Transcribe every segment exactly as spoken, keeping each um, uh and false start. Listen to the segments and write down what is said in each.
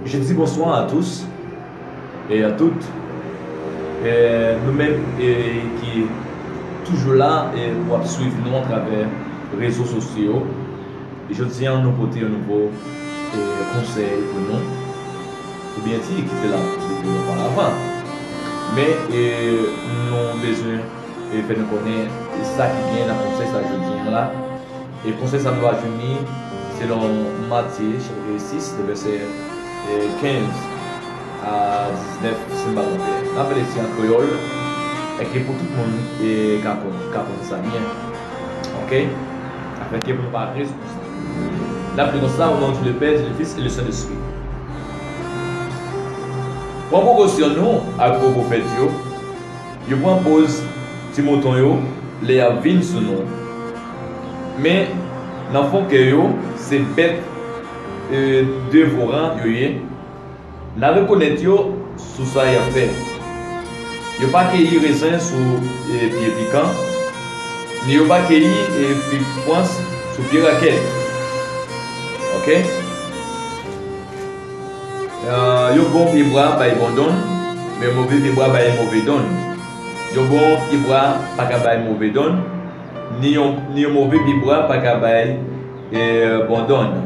Je dis bonsoir à tous et à toutes. E, nou menm, e, ki toujou la, e, pou ap swiv nou atravè rezo sosyo yo. Jodi a, nou pote yon nouvo, e, konsèy pou nou. Oubyen ti kite la depi oparavan. Men, e, nou bezwen, e, fè nou konnen sa ki gen nan konsèy sa jodi a la. E konsèy sa nou va jwenn li selon Matye, chapit sis, le vèsè, e, kenz a diznèf, si m pa twonpe. N ap rele sa an kreyòl, e ke pou tout moun, e, ka konn, ka konn sa byen. Oke? Afin ke pou nou pa res N ap li konsa, au nom du Père, du Fils et du Saint-Esprit. Pran prekosyon nou ak fo pwofèt yo. Yo pran poz ti mouton yo lè y ap vin sou nou. Men, nan fon kè yo, se bèt, e, devoran yo ye. N a rekonèt yo sou sa y ap fè. Yo pa keyi rezen sou, e, pye pikan, ni yo pa keyi, e, fig frans sou pye rakèt. Oke? A, yon bon pye bwa bay bon donn, men move pye bwa bay move donn. Yon bon pye bwa pa ka bay move donn, ni yon, ni yon move pye bwa pa ka bay, e, bon donn.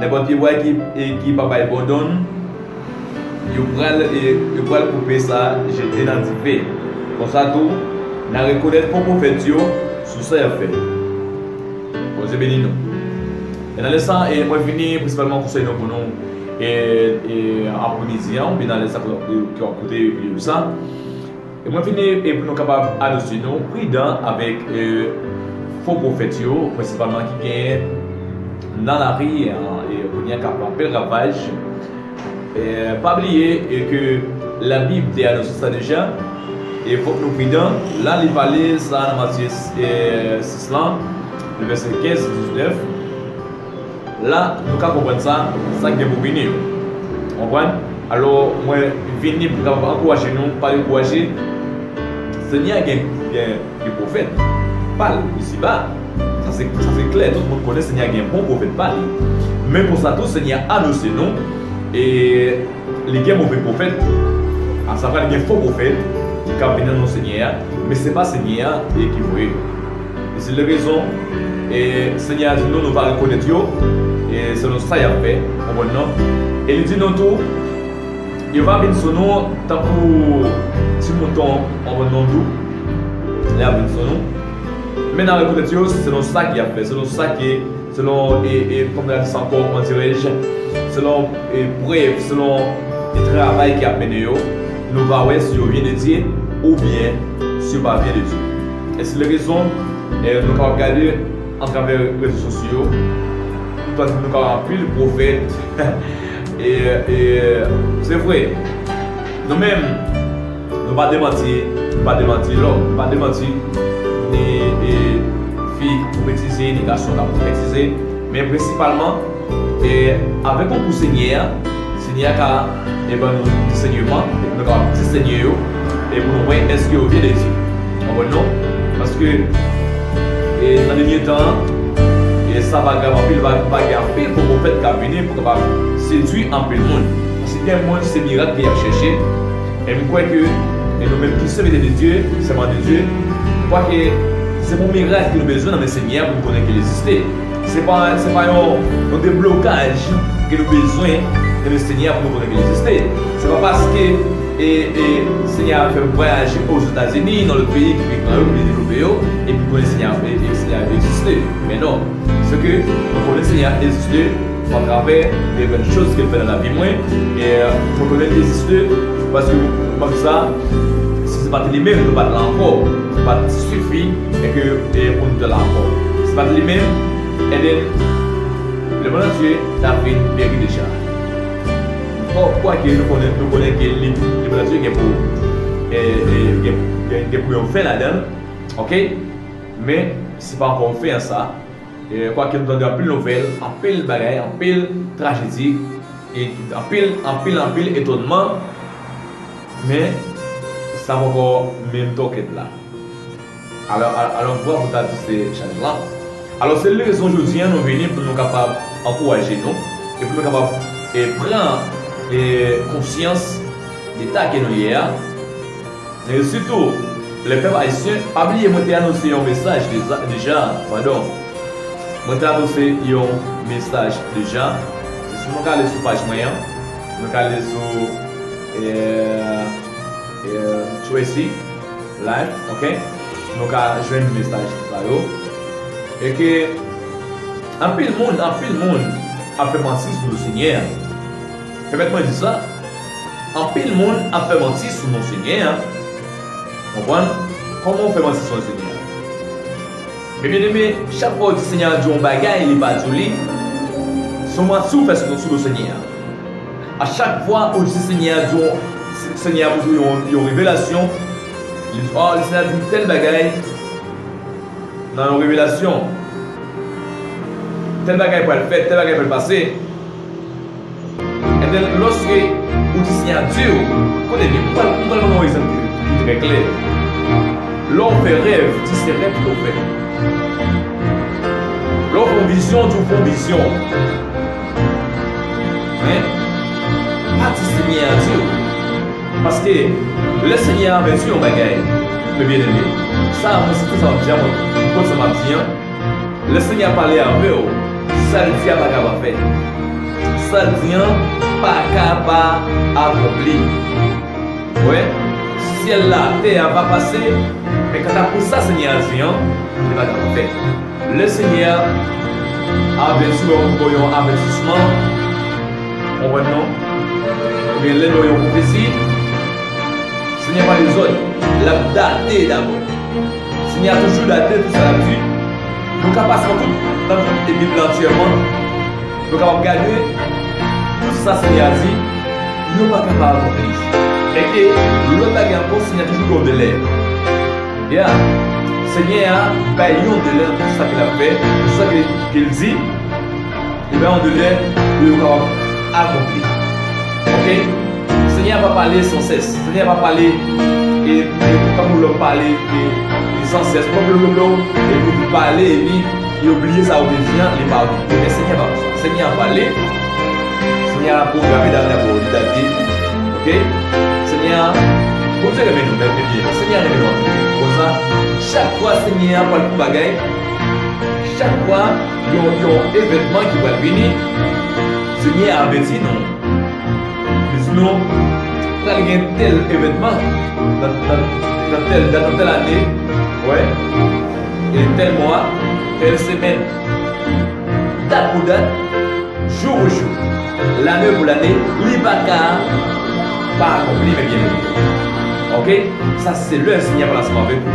Nenpòt pye bwa ki, e, ki pa bay bon donn, yo pral, e, yo pral koupe sa, jete nan dife. Konsa tou, n a rekonèt fo pwofèt yo sou sa y ap fè. Bondye beni nou. E nan lè sa, e, mwen vini prensipalman konsèy nou pou nou, e, e, apremidi an, oubyen nan lè sa ke w ap koute videyo sa. E mwen vini e pou nou kapab anonse nou pridan avèk, e, fo pwofèt yo, prensipalman ki genyen nan lari an, e kounye a k ap fè anpil ravaj. E, pa bliye, e, ke Labib te anonse sa deja, e fòk nou pridan. La, li pale sa nan Matye, e, sis lan, le vèsè kenz, diznèf. La, nou ka konprann sa, sa k gen pou vini yo. Konprann? Alò, mwen vini pou kapab ankouraje nou, pa dekouraje. Senyè a gen, gen, gen pwofèt pa l isiba. Sa se, sa se klè, tout moun konnen Senyè a gen bon pwofèt pa li. Men konsa tou, Senyè a anonse nou, e li gen move pwofèt, asavwa li gen fo pwofèt k ap vin nan non Senyè a, men se pa Senyè a, e, ki voye yo. E se le rezon, e, Senyè a di nou, nou va rekonèt yo, e, selon sa y ap fè, konprann non? E li di nou tou, yo va vin sou nou tankou ti mouton, konprann non, dou, lè y ap vin sou nou. Men n a rekonèt yo selon sa ki ap fè, selon sa ki, selon, e, e, kòm n a di sa ankò, on dirait, selon, e, prèv, selon, e, travay ki ap mennen yo, nou va wè si yo vyen de Dye oubyen si yo pa vyen de Dye. E se le rezon, e, nou kapab gade atravè rezo sosyo yo, nou kapab anpil pwofèt, e, e, se vre, nou menm, nou pa demanti, nou pa demanti lòm, nou pa demanti ni, e, fi k ap pwofetize, ni gason k ap pwofetize, men prensipalman, e, avèk konkou Senyè a, Senyè a ka, e, ban nou disèneman, epi nou kapab disène yo, e pou nou wè èske yo vyen de Dye. Konprann non? Paske, e, nan dènye tan an, e, sa va grav anpil, va, va gen anpil fo pwofèt k ap vini pou kapab sedui anpil moun. Paske gen moun, se mirak ke y ap chèche. E m kwè ke, e nou menm ki sèvitè de Dye, sèvant de Dye, m kwè ke se pa yon mirak ke nou bezwen nan men Senyè a pou nou konnen ke l egziste. Se pa, se pa yon, yon deblokaj ke nou bezwen nan men Senyè a pou nou konnen ke l egziste. Se pa paske, e, e, Senyè a fè m vwayaje Ozetazini, nan lòt peyi ki pi gran yo, ki pi devlope yo, epi m konnen Senyè a, e, e, Senyè a egziste. Men non. Se ke mwen konnen Senyè a egziste atravè de grann choz ke l fè nan lavi mwen. E, mwen konnen li egziste paske, kòmsa, si se pa t li menm, nou pa t la ankò. Li pa t sifi e ke, e, pou nou te la ankò. Si se pa t li menm, ebyen, lemonn antye ta fin peri deja. Bon, kwake nou konnen, nou konnen ke li, lemonn antye gen pou, e, e, gen, gen, gen pou yon fen ladan l, oke? Men, se pa ankò fen an sa. E, kwake nou tande anpil nouvèl, anpil bagay, anpil trajedi, e anpil, anpil, anpil etònman, men sa poko menm tòkèt la. Alò, a-, alò, vwa pou ta di se chaj lan. Alò, se rezon jodi a nou vini pou nou kapab ankouraje nou, e pou nou kapab, e, pran e, konsyans de eta ke nou ye a. E sitou, lè pèp ayisyen, pa bliye mwen te anonse yon mesaj deza, deja, padon. Mwen te anonse yon mesaj deja. E si nou ka ale sou paj mwen an, nou ka ale sou, e, e, Tracy Life, ok? Nou ka jwenn mesaj sa yo. E ke anpil moun, anpil moun ap fè manti sou Senyè a. Pèmèt mwen di sa, anpil moun ap fè manti sou non Senyè a. Konprann? Kòman w fè manti sou non Senyè a? Men byeneme, chak fwa w di Senyè a di w yon bagay, li pa di w li, se yon manti w fè sou, sou non Senyè a. A chak fwa ou di Senyè a di w, Senyè a pote w yon, yon revelasyon, li di, oh, Senyè a di m tèl bagay nan yon revelasyon. Tèl bagay pral fèt, tèl bagay pral pase. Ebyen, lòske ou di Senyè a di w, koute byen, m pral, m pral ban nou yon egzanp ki, ki trè klè. Lè w fè rèv, di se rèv ke w fè. Lè w fè yon vizyon, di w fè yon vizyon. Men, pa di Senyè a di w. Paske, lè Senyè a avèti yon bagay, men byeneme, sa a, mwen, se tout sa m ap di a, mwen, m konn sa m ap di an. Lè Senyè a pale avè w, sa l di a pa ka pa fèt. Sa l di an pa ka pa akonpli. Wè, syèl la, tè a va pase, men kanta pou sa Senyè a di an, li pa ka pa fèt. Lè Senyè a avèti w, ba w yon avètisman, konprann non? Oubyen lè l ba w yon pwofesi, Senyè a pa dezòd, l ap date dabò. Senyè a toujou date tout sa l ap di. Nou ka pase nan tout, nan tout Bib la antyèman. Nou kapab gade tout sa Senyè a di, yo pa ka pa akonpli. Enke lòt bagay ankò, Senyè a toujou gen yon delè. Ya, Senyè a bay yon delè nan tout sa ke l ap fè, tout sa ke, ke l di. Li bay yon delè pou yo kapab akonpli. Ok? Senyè a pa pale sansès. Senyè a pa pale e, e tankou lòm pale e, e sansès. Blo, blo, blo, blo, epi ou pale, epi yo bliye sa ou te di an, li pa okipe. Men Senyè a pa konsa. Senyè a pale. Senyè a pwograme date pou li date. Ok? Senyè a, Bondye renmen nou, men, men byen. Senyè a renmen nou anpil. Konsa, chak fwa Senyè a pral fè yon bagay, chak fwa yon, yon evènman ki pral vini, Senyè a avèti nou. Li di nou, pral gen tèl evènman nan, nan, nan tèl dat, nan tèl ane, wè, e tèl mwa, tèl semèn, dat pou dat, jou pou jou, lane pou lane, li pa ka pa akonpli, men byeneme. Ok? Sa se lè Senyè a pale ansanm avèk ou.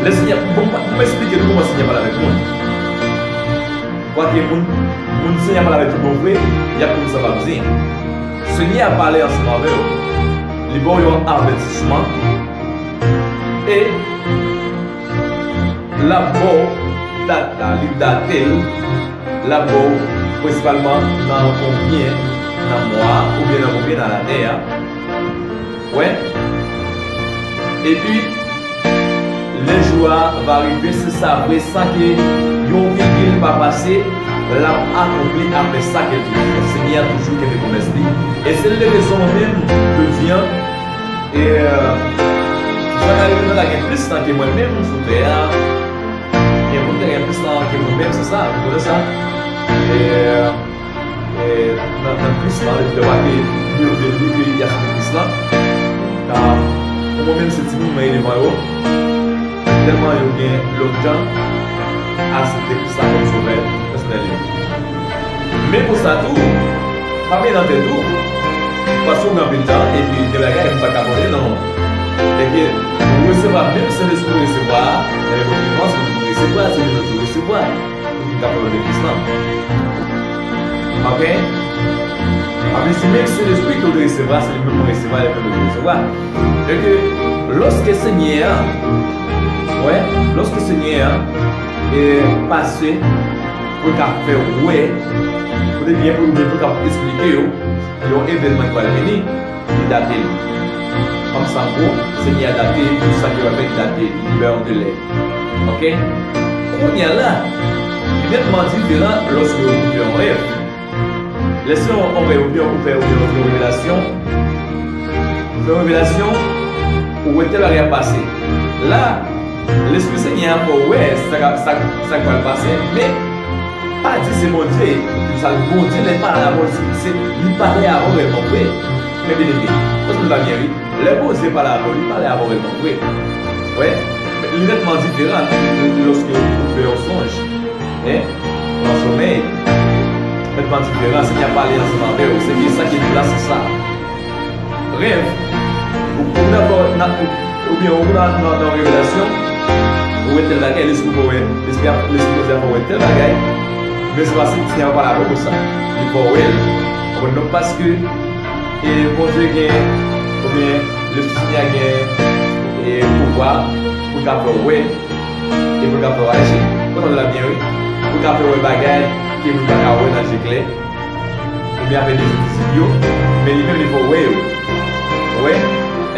Lè Senyè, bon, m, m esplike nou kòman Senyè a pale avèk moun. Kwake moun, moun Senyè a pale avèk tout bon vre, y ap konn sa m ap di. Senyè a pale ansanm avè w. Li ba w yon avètisman. E l ap ba w dat la, li date l, l ap ba w prensipalman nan konbyen, nan mwa a, oubyen nan konbyen nan lane a. Wè. Epi, lè jou a va rive, se sa vre, san ke yon vigil pa pase, l ap akonpli apre sa ke l te di. Senyè a toujou kenbe pwomès li. E se rezon mwen menm, jodi a, e, sa ka rive nou ta gen plis tan ke mwen menm sou tè a. Gen moun ki gen plis tan ke mwen menm, se sa, nou konnen sa. E, e, nan, nan Kris la, depi lè w pa te mire w vle di ke y aksepte Kris la. Ka, pou mwen menm, se timoun mwen ye devan yo. Tèlman yo gen lontan aksepte Kris la kòm sovè pèsonèl yo. Men konsa tou, pa bliye nan tèt ou, paske w gen anpil tan, epi gen bagay ou pa ka pale nan, epi ou resevwa menm Sentespri ou resevwa a, nan yon konfidans ou resevwa, se menm ou resevwa. Ki ka pale de Kris la. Ok? Apre, se menm Sentespri ke w te resevwa, se li menm mwen resevwa, li menm mwen resevwa. E ke lòske Senyè a, wè, lòske Senyè a, e, pase, pou l ka fè w wè, kote byen pou l, pou l ka esplike w, yon evènman ki pral vini, li date l. Kòm sa gwo, Senyè a date tout sa ki va fèt, li date l, li bay yon delè. Ok? Kounye a la, li nètman diferan lòske ou fè yon rèv. Lè se yon, yon, yon, yon, yon, yon revelasyon, ou fè yon revelasyon, ou wè tèl bagay ap pase. La, Lespri Senyè a fè w wè sa k, sa, sa k pral pase, men pa di se Bondye ki di sa. Bondye, lè l pale avè w, se, se, li pale avè w rèlman vre. Men byeneme, kote nou ta byen wi. Lè Bondye pale avè w, li pale avè w rèlman vre. Wè, li nètman diferan lòske ou fè yon sonj, en, nan somèy. Nètman diferan, Senyè a pale ansanm avè w. Se ki sa ki di la, se sa. Rèv, ou, ou nan, nan, ou, oubyen ou nan, nan, nan revelasyon, ou wè tèl bagay, lespri fè w wè, lespri a, lespri Bondye a fè w wè tèl bagay, men se pa Senyè a pale avè w konsa. Li fè w wè l. Konprann non? Paske, e, Bondye gen, oubyen Lespri Senyè a gen, e, pouvwa pou l ka fè w wè, e pou l ka fè w aji. Ou tande la byen, wi. Pou l ka fè w wè bagay ke moun pa ka wè nan je klè, oubyen avèk de je fizik yo, men li menm li fè w wè yo. Ou wè?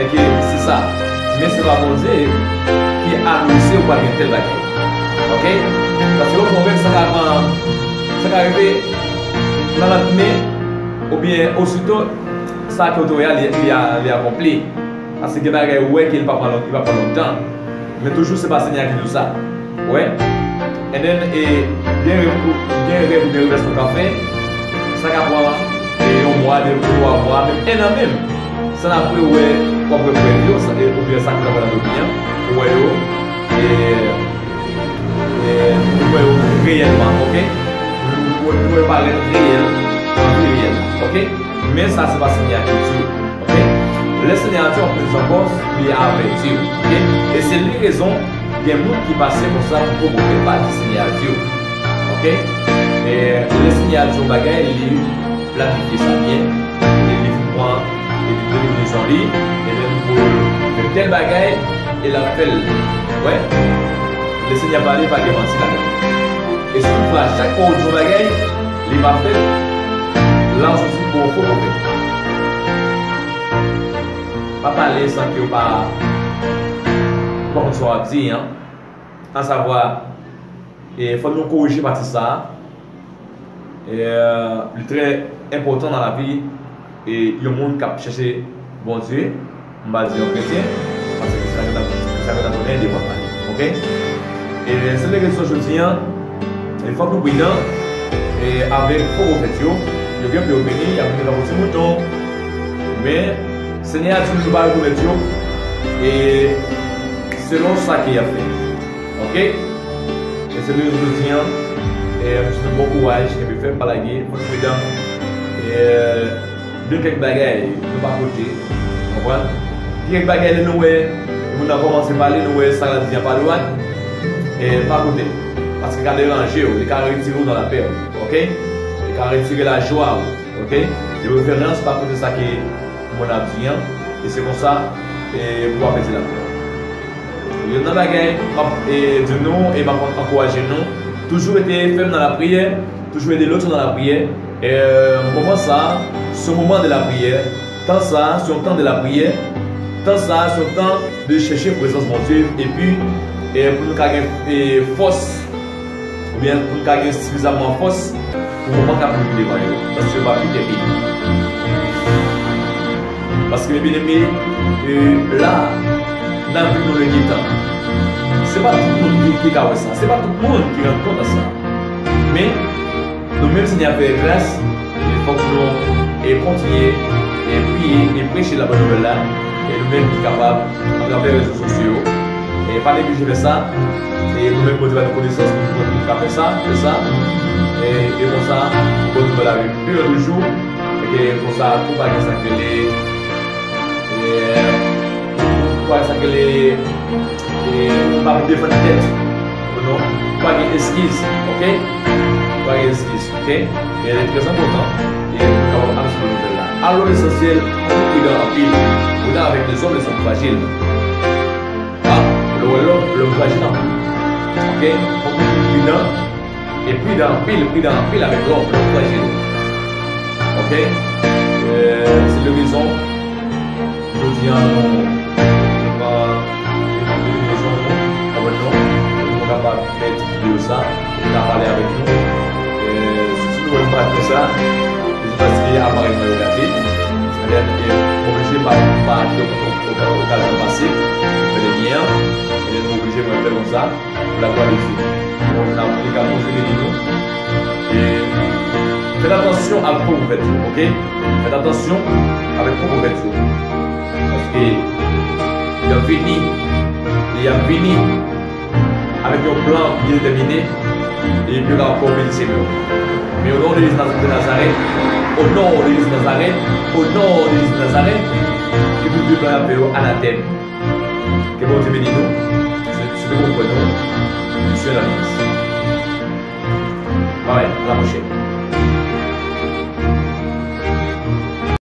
Èske se sa? Men se pa Bondye ki anonse ou pral gen tèl bagay. Oke? Paske lè w fè w wè, sa ka pran, sa ka rive nan lannmen, oubyen osito, sa ke w te wè a, li, li, li akonpli. Paske gen bagay ou wè ke li pa pran long-, li pa pran lontan. Men toujou se pa Senyè a ki di w sa. Ou wè? And then, e, gen rèv, gen rèv oubyen revelasyon w ka fè, sa ka pran, e, yon mwa, de, twa mwa, menm en an menm. San apre ou wè, w ap wè prèv yo, sa, e, oubyen sa ki t ap pral nan domèn an, ou wè yo, e, e, ou wè yo reyèlman, oke? Ou, ou, ou wè yo parèt reyèl, nan vi reyèl, oke? Men sa se pa Senyè a ki di w, oke? Lè Senyè a di w, anplis ankò, li avèti w, oke? E se li rezon, gen moun ki pase konsa pou pwofèt pa di Senyè a di w, oke? E lè Senyè a di w yon bagay, li planifye sa byen, e li fin pran, e li determinasyon li, e menm pou l fè tèl bagay, e l ap fè l. Wè, lè Senyè a pale, pa gen manti ladan l. E si toutfwa, chak fwa ou di yon bagay, li pa fèt, la ou soti pou yon fo pwofèt. Pa pale san ke w pa, pa konn sa w ap di an. Asavwa, e, fò nou korije pati sa a. E, li trè enpòtan nan lavi, e, yon moun k ap chèche Bondye, m pa di yon kretyen, paske se sa k ap, se sa k ap tounen devan pale, oke? E se rezon jodi a, e fòk nou pridan, e avèk fo pwofèt yo, yo gen pou yo vini, y ap vini tankou ti mouton, men Senyè a di nou nou pa rekonèt yo, e selon sa ke y ap fè. Oke? E se rezon jodi a, e, m sou bon kouraj, epi fè m pa lage, fò n pridan. E, de kèk bagay, nou pa koute. Konprann? Gen kèk bagay, lè nou wè, moun nan kòmanse pale, nou wè sa l ap di a pa dwat, e, pa koute. Paske l ka deranje w, li ka retire w nan lapè w. Oke? Li ka retire lajwa w. Oke? De preferans, pa koute sa ke moun ap di an. E se konsa, e, pou w ap pèdi lapè w. Youn nan bagay m ap, e, di nou e m ap ankouraje nou, toujou rete fèm nan lapriyè, toujou ede lòt yo nan lapriyè. E, moman sa a, se yon moman de lapriyè. Tan sa a, se yon tan de lapriyè. Tan sa a, se yon tan de chèche prezans Bondye. Epi, e, pou nou ka gen, e, fòs, oubyen pou nou ka gen sifizamman fòs pou moman k ap vini devan yo, paske yo pa pi tèt li. Paske, byeneme, e, la, nan vi nou lè gen tan. Se pa tout moun ki, ki ka wè sa. Se pa tout moun ki rann kont a sa. Men, nou menm, Senyè a fè gras, e fòk nou, e, kontinye, e, priye, e preche labòn nouvèl la, e nou menm ki kapab, atravè rezo sosyo yo, e pa neglije fè sa, e nou menm, Bondye ba nou konesans pou nou, pou nou ka fè sa, fè sa, e, e konsa, bon nouvèl la vin pi lwen toujou, e ke konsa, pou pa gen sa k rele, e, pou pa gen sa k rele, e, pa pou defann tèt, non, pa gen eskiz, oke? Pa gen eskiz, oke? E li trè enpòtan, e nou kapab anonse bon nouvèl la. Alò, lesansyèl, pridan anpil. Pridan avèk lèzòm, lèzòm frajil. A, lè w wè lòm, lòm frajil anpil. Oke? Fòk nou pridan, e pridan anpil, pridan anpil avèk lòm, lòm frajil. Oke? E, se de rezon, jodi a, nou, nou pran, nou pran de rezon, nou, avèk nou, pou nou kapab fè ti videyo sa, pou nou ka pale avèk nou. E, si nou wè nou pa fè sa, se pa E aparèy mwen yo gate. Mwen oblije pa, pa okazyon pase, fè dènye an, e mwen oblije mwen fè konsa pou laglwa de Dye. Bon, n ap, li ka kontinye beni nou. E fèt atansyon ak pwofèt yo, oke? Fèt atansyon avèk pwofèt yo. Paske y ap vini, e y ap vini avèk yon plan byen detèmine, e pou yo kapab fè w pèdi semèn ou. Men o non de Jezi de Nazarèt, o non de Jezi de Nazarèt, o non de Jezi de Nazarèt, ke tout vye plan y ap fè yo anatèm. Ke Bondye beni nou. Se, se te pou nou. Misye nan Kris. Bye, a la pwochèn.